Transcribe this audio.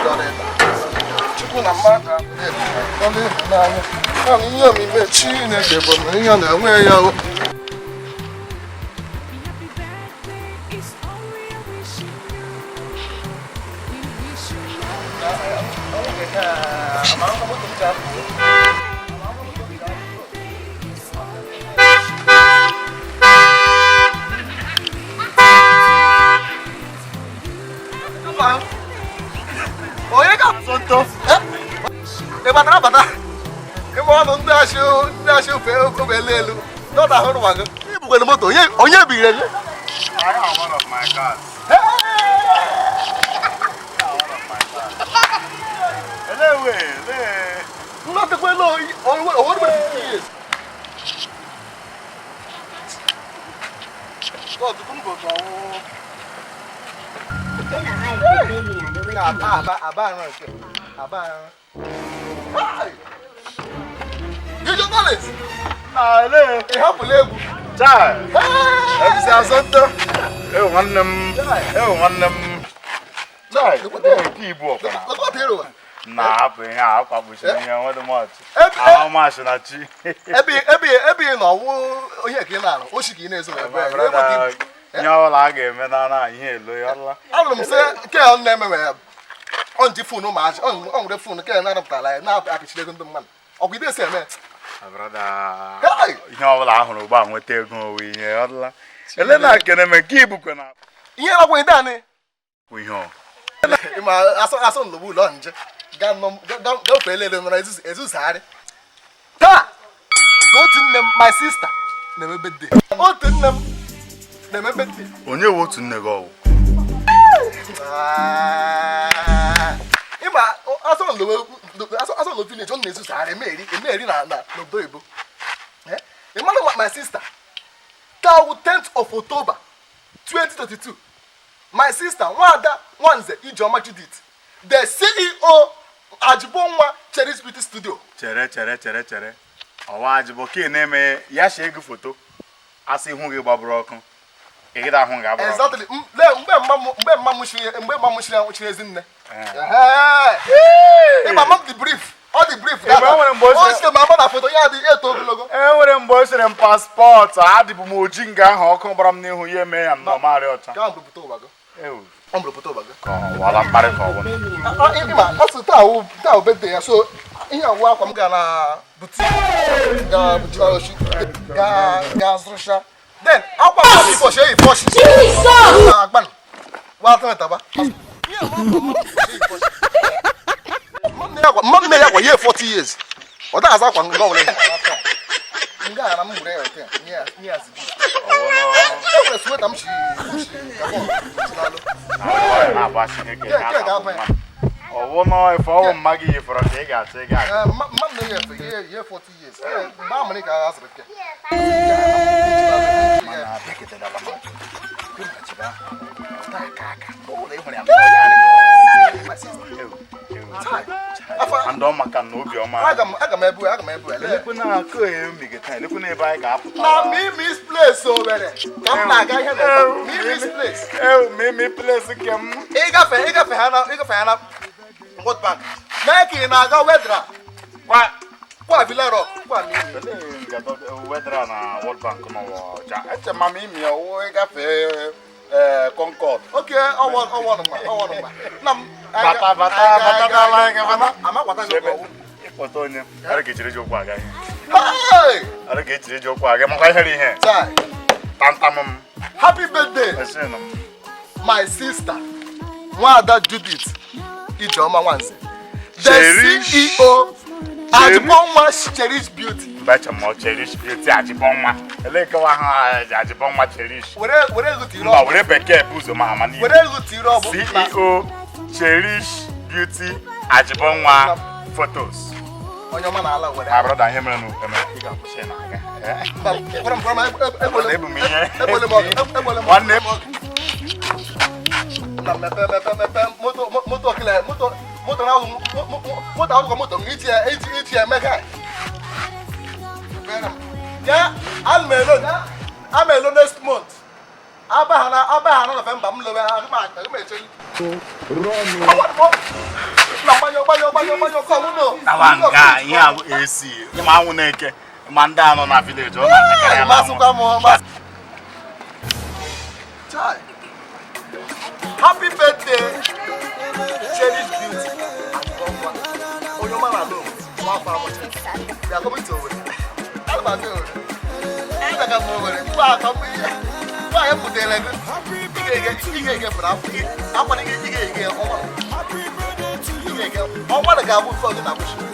Ịyọrịta Chukwu na mmadụ ọrụ ịhụnanya naanị ihe omime Chineke bụ na ihe na-enwe ya o. Happy birthday is all we are wishing you. We wish you happy birthday is all we are wishing you. Onye ka ntọ ị batara bata ịma ọnụ ndị achị ofe ofe elu elu dọta ahụrụ nwa gị ibukwere moto onye onye biri gị. I am one of my cars. One of my cars. Elewe, ele. Nlọtakwela owo 50 years. Ọtụtụ mbọ ka ọwụ. Aba aba arụ nke aba arụ. Gijo Collins, Na ele. Ị hapụla egwu. Chai. MC Asonto. Ewu nwanne m. Ewu nwanne m. Chai. Nke ibu ọkwa. Lekọta ịrụwa. Na hapụ ihe a akwa kpuchiri ihe nwedị mọchị. Ebe Ahụ maachị na chi. ebe ị nọ ọwụ ihe ka ị na-arụ oshi ka ị na-ezo ebe My brother, ihe ọbụla a ga-eme na na ihe elo ya ọla. Anụrụ m sị ke ọ na-eme ya ọ nji phone ụmụazị ọ nwere phone ke na-arụpụtara ya na-apịchiri ego ndị mmadụ ọgwụ ide esi eme. My brother, Hey! ihe ọbụla a hụrụ ugbu a nweta ego owe ihe ọla. Ele na kene me nke ibukwe na Ihe ọgwụ ide anị ihe ọ. Ịma asọ asọ nlogbu ụlọ nje gaa nọ gafee elele nọrọ ezuzagharị taa ka otu nne m, my sister, na-eme birthday. Otu nne m na-eme birthday. Onye wụ otu nne gị ọwụ? Ah, ịma asọ nlo asọ nlo village ọ na-ezuzagharị emeri emeri na n'obodo oyibo. Eh? Ị mara my sister taa wụ 10th of October 2022. My sister, Nwada Nwanze Ijeọma Judith, the CEO Ajibonwa Cherish Beauty Studio. Chere, chere, chere, chere. Ọwa ajịbọ ka ị na-eme ya shee gị foto asị ihu gị gbaburu ọkụ ị gịda ahụ ga-agbara ọkụ. Exactly. Lee, mgbe mma m chiri chiri ezinne. Ịma mma m dị brief, ọ dị brief. Ebe o nwere mgbe o o site ma ama na foto ya dị eto ogologo. E nwere mgbe o sere m passport, adịbụ m oji nga ahụ ọkụ gbara m n'ihu ya eme ya m nọmarị ọcha. Ka ọ mbụrụpụta ụwa gị. Ewu. Ọ mbụrụpụta ụwa gị. Ka ọ wala mkparị ka ọ bụ. Ịma ọ sị taa wụ birthday ya, so ihe awụ akwa m gaa na boutique gaa oshi gaa zụrụcha, then akwa m ifọshi eyi fọshi agban wa atụrụ taba. Mma nne ya gwa ya 40 years ọ da aza akwa nga ọbụla nga ara m gwere ya ote nye ya zibi. E nwere sweater m shi Gabon si n'alụ. Na-agba Chineke. Ke- ke ga-aba ya. Ọwụ nọ ife ọwụ mma gị yifọrọ ka ị ga-achọ ị ga-achọ. Eh, mma m na-enye efe ihe 40 years. Eh, mgbe a mụrụ ka a zụrụ ke. Mana abịaketedala m azụ. Taa ka aka. Ọ ịhụrụ ya. Ewu, ewu. And ọ maka na obiọma. Aga m ebu ele. Elekwana akụ emigeta, elekwana ebe anyị ga-apụta. Na Mimi's Place Owerri ka m na-aga ihe na Mimi's Place. Ewu, Mimi Place nke m. Ịgafe ha na World Bank mee ka ị na-aga Wedra Kwa kwa Villa Rock kwa Mimi. Olee ngata Wedra na World Bank n'ụwa ọcha? Eche ma m imi ọwụ ịgafe ee Concord. Oke ọwọ ọwọ nụma ọwọ nụma nna m. Bata bata bata n'ala anyị bata. Amakwata gị ọwụ. Ịkpọta onye. Ara ka ejiri ji ụkwụ aga ihe. Hey! Ara ka ejiri ji ụkwụ aga makwa ihere ihe. Chai. Tantam m. Happy birthday, Esinụ m. my sister, Nwada Judith Ijeọma Nwanze, the Cherish. CEO Ajibonwa Cherish Beauty. Mba, eche m ọ Cherish Beauty Ajibọnwa. Elee kewa ahụ Ajibọnwa Cherish? Were ego tiri Mba, ọbụ. were bekee bụ ụzọ ma ama n'ihu. Were ego tiri ọbụ. CEO Cherish Beauty Ajibọnwa Photos. Onye ọma na-ala were. My brother, ihe mere n'uwe mere ị ga-akwụsị na-aga. Mba, gwara m gwara m Brother, ebu m ihe. Egbele m ọgụ, egbele m ọgụ. Nwanne m. Na mepe mepe mepe moto moto okele moto moto na moto akwụkwọ moto m iji iji iji eme ka ya ana m elo ama elo next month aba ha na November m lowe ha aga m echeli. Nna, gbanyụ, gbanyụ, gbanyụ, gbanyụ, ọkụ ọnwụ nọ. Tawa nga ihe a bụ AC. Ịma anwụ na-eke ma ndị anọ na village ọ na-atakarị Ee, anwụ. masịkwa m ọma. Chai. Happy birthday, Cherish Beauty and Gongwa. Onye ọma na alone, nwa afọ amụcha. They are coming to Owerri. Ana m aga Owerri. Ana m aga Owerri. Mgbe aka mgbe ihe. Mgbe anyị pụtara gị, ị ga-ege pụrụ afọ. Akwa na ị ga-ege ọnwa. Ị ga-ege ọnwa na ga-abụ nsọ gị na agbụsị.